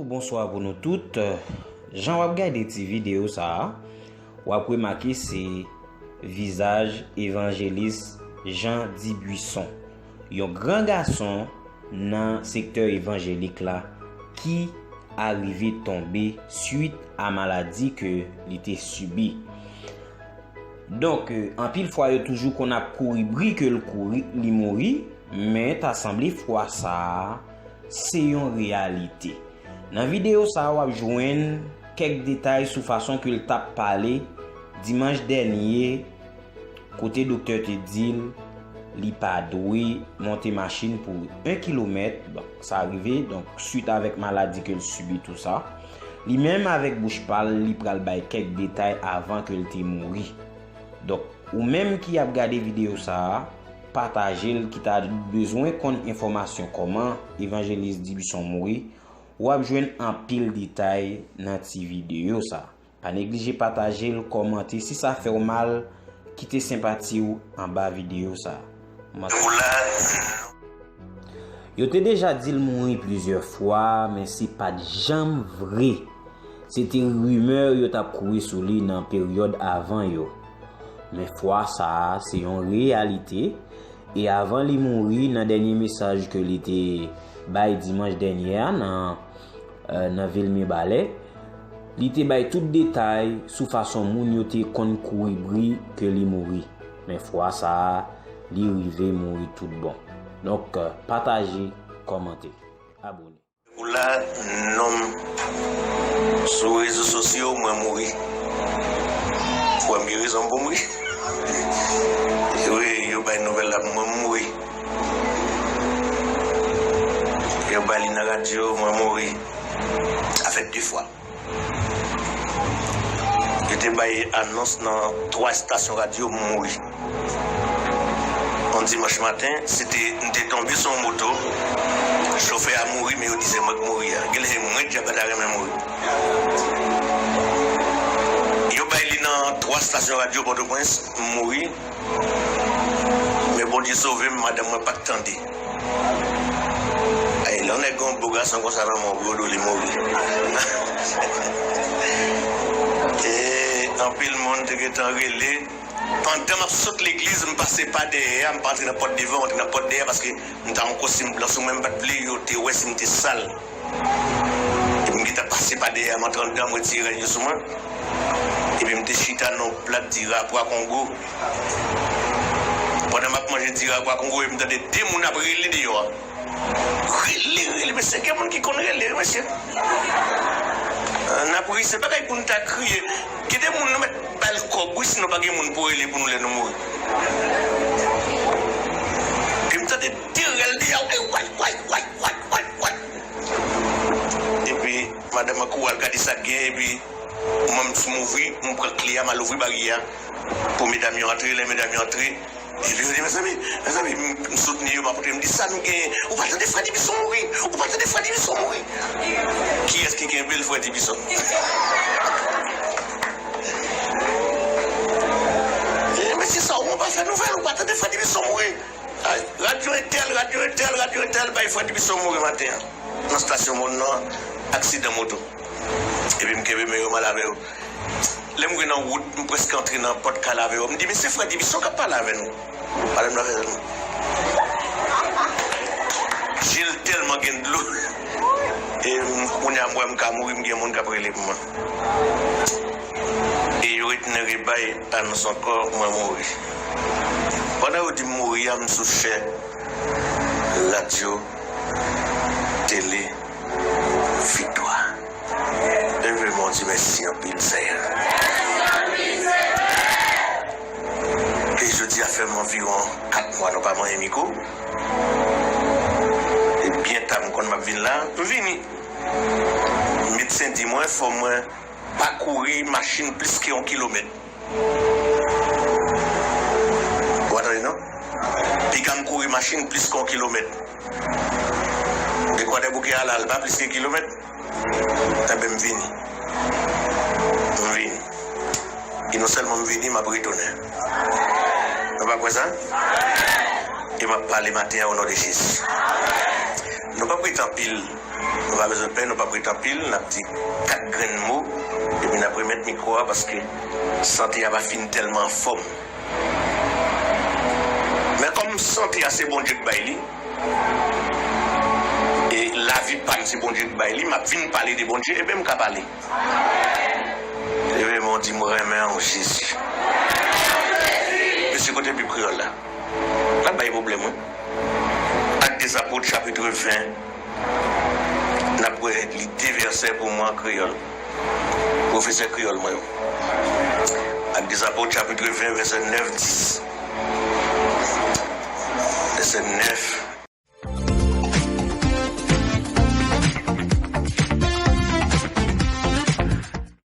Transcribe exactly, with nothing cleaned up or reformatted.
Bonswa pou nou tout. Jan w ap gade ti videyo sa a, w ap remake se vizaj evanjelis Jean Dubuisson, yon gran gason nan sektè evanjelik la ki arive tonbe swit a maladi ke li te sibi. Donk, anpil fwa yo toujou konn ap kouri bri ke l kouri, li mouri, men ta sanble fwa sa a, se yon reyalite. Nan videyo sa a, w ap jwenn kèk detay sou fason ke l t ap pale dimanch dènye, kote doktè te di l li pa dwe monte machin pou yon kilomèt. Donk, sa rive, donk, swit avèk maladi ke l sibi, tou sa. Li menm avèk bouch pa l, li pral bay kèk detay avan ke l te mouri. Donk, ou menm ki ap gade videyo sa a, pataje l, ki ta bezwen konn enfòmasyon kòman evanjelis Dubuisson mouri, w ap jwenn anpil detay nan ti videyo sa a. Pa neglije pataje l, kòmante, si sa fè w mal, kite senpati w anba videyo sa a. Mwen Yo te deja di l mouri plizyè fwa, men se pa t janm vre. Se te rimè yo t ap kouri sou li nan peryòd avan yo. Men fwa sa a, se yon reyalite. E avan li mouri, nan dènye mesaj ke li te bay dimanch dènye a nan, eh, nan vil Mibalè, li te bay tout detay sou fason moun yo te konn kouri bri ke li mouri. Men fwa sa a, li rive mouri tout bon. Donk, eh, pataje, kòmante, abòne. Pou la, non m sou rezo sosyo, mwen mouri. Ou wè m gen rezon pou mouri. Wi, yo bay nouvèl la pou mwen, m mouri. Yo bay li nan radyo, mwen mouri. Sa fè de fwa. Yo te bay anons nan twa estasyon radyo, m mouri. Yon dimanch maten, se te, m te tonbe sou yon moto. Chofè a mouri, men yo di se mwen k mouri a. Genlè se mwen k djab ta renmen mouri. Yo bay li nan twa estasyon radyo Pòtoprens, m mouri. Men Bondye sove m, madanm mwen pa t tande. Ay, lè yon nèg gen yon bo gason konsa nan men w, bro, li mouri. E anpil moun te gentan rele. Pandan m ap sot legliz, m pase pa dèyè a, m pa antre nan pòt devan, m antre nan pòt dèyè paske m ta yon kostim blan sou mwen, m pa t vle yo te wè si m te sal. Epi m gentan pase pa dèyè a, m antre anndan, m retire rad yo sou mwen. Epi m te chita nan yon plat diri a pwa Kongo. Pandan m ap manje diri a pwa Kongo, epi m tande de moun ap rele deyò a. Rele, rele, mesye, gen moun ki konn rele, wi, mesye. N ap ri, se bagay pou n ta kriye. Gen de moun nou mèt ba l kòb, wi, sinon pa gen moun pou rele pou nou lè nou mouri. Epi m tande de rèl deyò a, way, way, way. Epi, madanm an kouri al gade sa k gen, epi mwen m sou m ouvri, m pran kle a, m al ouvri baryè a pou medam yo antre, lè medam yo antre, epi yo di, mezanmi, mezanmi, m, m soutni yo, m ap antre, m di, sa nou genyen? Ou pa tande frè Dibison mouri? Ou pa tande frè Dibison mouri? Kiyès ki kenbe l, frè Dibison? E, mesye sa, ou pa fè nouvèl, ou pa tande frè Dibison mouri? Ay, radyo entèl, radyo entèl, radyo entèl, bay frè Dibison mouri maten an. Nan estasyon Mòn nan, aksidan moto. Epi m kenbe men yo, m al avè yo. Lè m rive nan wout, m prèske antre nan pòt kay la avè yo. M di, "Men se frè Dibison k ap pale avè nou." Pale m la avè nou. Je l tèlman gen dlo. E m, kounye a, m wè m ka mouri, m gen moun k ap rele pou mwen. E yo retounen rebay anons ankò, mwen mouri. Pandan yo di m mouri a, m sou chè, radyo, tele, viktwa. Leve men w, di mèsi anpil, Senyè. E jodi a fè m anviwon kat mwa nou pa manyen mikwo. E byen ta m konn m ap vin la, m vini. Medsen di mwen, fò mwen pa kouri machin plis ke yon kilomèt. Ou pa tande non? Piga m kouri machin plis ke yon kilomèt. Dekwadèbouke a la, l pa plis ke kilomèt. Enben, m vini. M vini. E non sèlman m vini, m ap retounen. Nou pa kwè sa? E m ap pale maten an o non de Jezi. Nou p ap ret anpil. Nou pa bezwen pè, nou p ap ret anpil, n ap di kat grenn mo, epi n ap remèt mikwo a paske sante a pa fin tèlman anfòm. Men kòm sante a se Bondye k bay li, e lavi pa m se Bondye k bay li, m ap vin pale de Bondye, ebyen m ka pale. Ebyen, mwen di, mwen renmen w, Jezi. Mesye, kote Bib kreyòl la? L ap bay pwoblèm, wi. Actes des Apôtres, chapitre vingt. N ap wè li de vèsè pou mwen an kreyòl. Pwofesè kreyòl mwen yo. Actes des Apôtres, chapitre vingt, vèsè nèf, dis. Vèsè nèf.